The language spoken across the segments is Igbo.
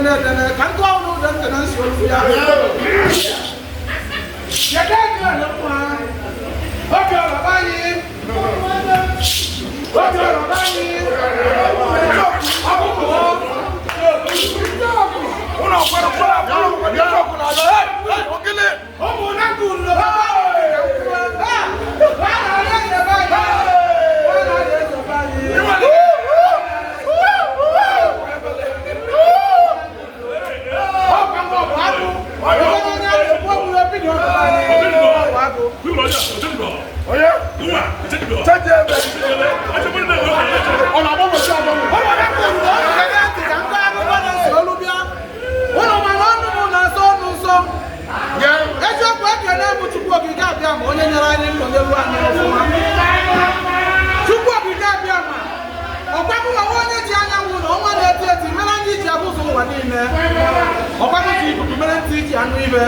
Edene edene ka ntụ ọnụ ụdọ ntị na nsi olu ya. Kedu ebe ọ mma? Obi ọrụ be anyị. Obi ọrụ be anyị. Ọkụkọ. Ụlọ kwere kwere kwere kwere kwere kwere ogele. Ụmụ na nke unu. Ha na-arịa eze be anyị. Ha na-arịa eze be anyị. Ọkwa mbọ bụ agụ. Onye onye a na-ekwu okwu ya bido ọdụ anyị. Ọ bụ agụ. Onye? Chaji ebe. Ọ na-agbanwe agbanwe. Ụmụ na nke unu, unu gege ntị ka nkọ akụkọ na-esi olu bịa. Unu ma na ọnụ m na-asọ ọnụ nsọ. Eziokwu, ekele m Chukwu Okike Abịa ma onye nyere anyị ndụ nyelu anyị ọfụma. Chukwu Okike Abịa ma ọkwabụwa onye ji anyanwụ na ọnwa na-eti eti mere anyị ji abụzụ ụwa niile. Ọkwabụ ji ikuku mere ntị iji anụ ibe.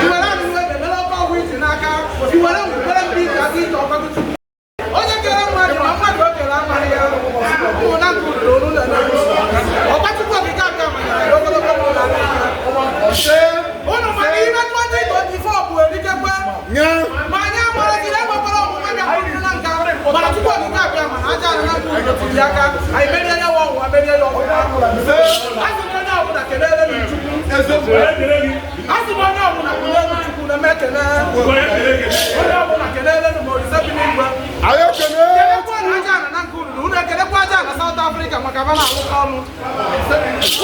Iwere anụ ebe mere ọkọ ọgwụ iji n'aka. Iwere ngwukpere mgbe iji aga ije ọkwabụ Chukwu. Onye kere mmadụ ma mmadụ o kere amaghị ya. Ụmụ na nke uru olu na ọkwa Chukwu Okike Abịa ma nyere ya ogologo ndụ na unu mana ime 2024 bụ erikekwe ma anyị amaraziri enwekwara ọmụma bịakwuru na nka, mana Chukwu Okike Abịa mana aja ala na nkụ tiri aka anyị merie ya ọnwụnwa, merie ya ọnwụnwa. Asị m onye ọbụla kelere m Chukwu. Asị m onye ọbụla kelere m Chukwu na m ekele onye ọbụla kelere m Olise bi n'igwe. Anyị ekene. Kelekwa na aja ala na nke unu, unu ekelekwa aja ala South Africa maka ba na-alụkọ ọnụ.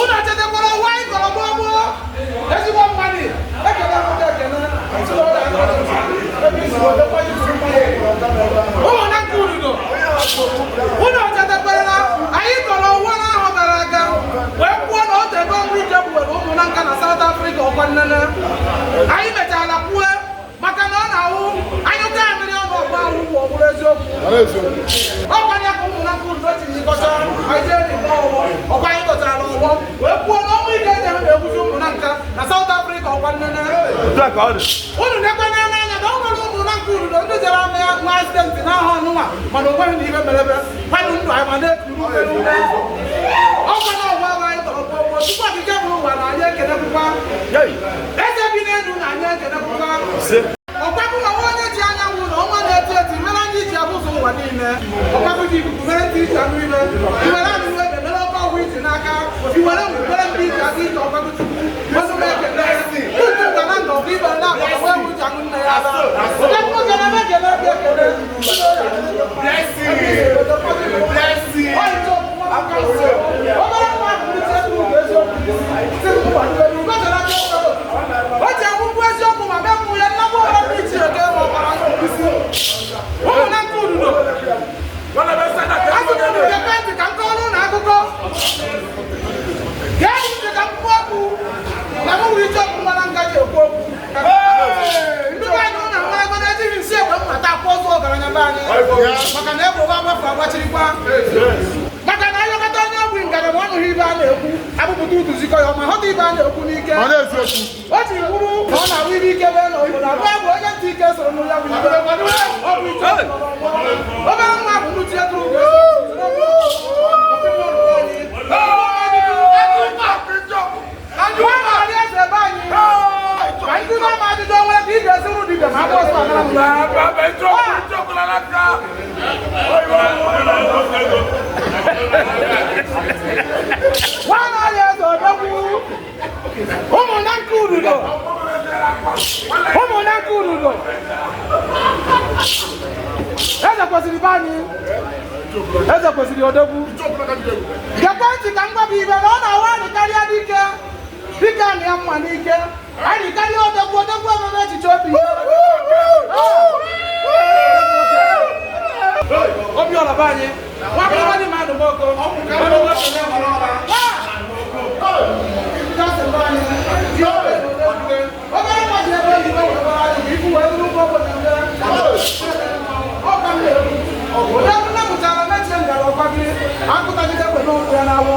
Unu echetakwara ụwa anyị kọrọ gboo gboo ezigbo mmadụ ekele nwoke ekele. Ụmụ na nke ududo, unu echetakwara na anyị kọrọ ụwa n'ahụ gara aga wee kwuo na otu ebe ọnwụ ike gbuwere ụmụ na nka na South Africa ọkwa nnene. Anyị mechara kwue maka na ọ na-awụ anyụta mmiri ọnụ ọgba ahụ ọ bụrụ eziokwu. Ọkwa ya ka ụmụ na nke ududo ji jikọta anyị jee n'igbe ọgbọ ọkwa anyị kọchara ọgbọ wee kwuo na ọnwụ ike eji na-egbuzi ụmụ na nka na South Africa ọkwa nnene. Unu nekwe n'anya na ọ nwere ụmụ na nke ududo ndị jere ama ya nwa accident n'ahụ ọnụnwa, mana o nweghị na ihe merebe kwadụ ndụ anyị ma na-ekuru ume ọkwa na ọgwa ahụ anyị tọrọ gboo gboo. Tupu Okike bụrụ ụwa na anyị ekenekwukwa eze bi n'elu na anyị ekenekwukwa ọkwabụwa onye ji anyanwụ na ọnwa na-eti eti mere anyị ji abụzụ ụwa niile. Ọkwabụ ji ikuku mere ntị iji anụ ibe. Iwere anụ ebe mere ọkọ ọgwụ iji n'aka. Iwere ngwukpere mgbe iji aga ije ọkwabụ Chukwu ọnụ m ekele tutu ga na ndụ ọgụ ibe na akpọkọ ewu ji aṅụ nne ya ara. Ọkwabụ nwoke na eme ekele bịa ekele. Obere nwa ahụ ndị eziokwu o ji akwụkwọ eziokwu ma bịa mụ ya nnagbu ọbara ndị ichie ka ebe ọbara isi ụmụ na nke ududo. Asụsụ unu gekwe ntị ka m kọọrọ unu akụkọ. Gee ntị ka m kwuo okwu na m nwere ike okwu nwa na nga ji ekwu okwu. Ndị be anyị na nwa ego na-ejighị nsị egbe mmata akwụ ọzọ ọgaranya be anyị maka na egbe agbafu agbachirikwa maka na ayọkọta onye ogbi ngara ma ọ nụghị ibe a na-ekwu abụpụta utuzikọ ya ọma ghọta ibe a na-ekwu n'ike. O ji bụrụ na ọ na-awụ ibe ike bee n'obodo abụọ bụ onye ntị ike soro nụ ya bụ ibe ọ bụ ike obere nwa bụ nnukwu eturu ugo. Nwa na-arị eze be anyị ka ndị na-ama ajụjụ onwe ka ị ga-esi rụ dibịa ma agba ọsọ agara mgbe. Nwa na-arị eze odogwu, ụmụ na nke ududo, ụmụ na nke ududo, eze kwesịrị be anyị, eze kwesịrị odogwu. Gekwe ntị ka m gwa gị ibe na ọ na-awa anyị karịa dike dike anyị ya mma n'ike anyị karịa odogwu odogwu ememe echiche obi obi ọla be anyị nwa akwụkwọ dị mmadụ moko. Obere nwa ji ebe oyibo wee gbara anyị bụ ibu wee bụrụ ụgbọ obodo ndị ọka m na-ekwu. Onye ọbụla mụchara mechie ngara ọkwa gị akụtagide egbe n'ụkwụ ya n'awọ.